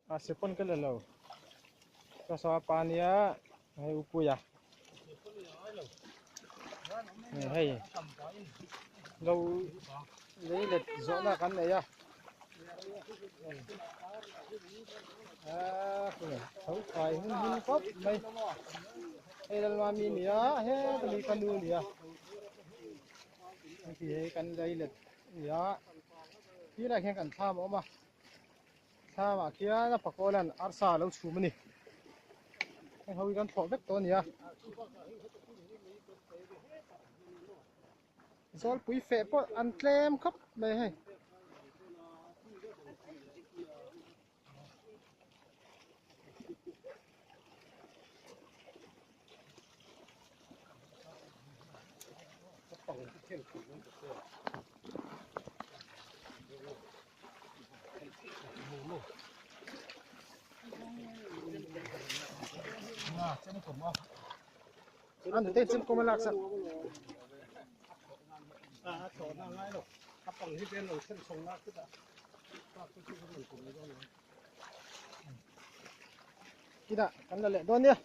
A se pawn ka la lo saw saw a pa nia hei u puia hei lo lei let zawh na kan nei a tho fai hun hun khawp mai hei lalmami nia heta mi ka nu nia hei hi kan lei let nia tilai khian kan thlam a awm a. Thlamah khian a pakawla'n arsa a lo chhum a ni. Heng ho hi kan thlawh vek tawh a ni a. Zawlpui feh pawh an tlem khawp mai hei. An te chem kawm a lak sak. Kida kan la leh dawn nia.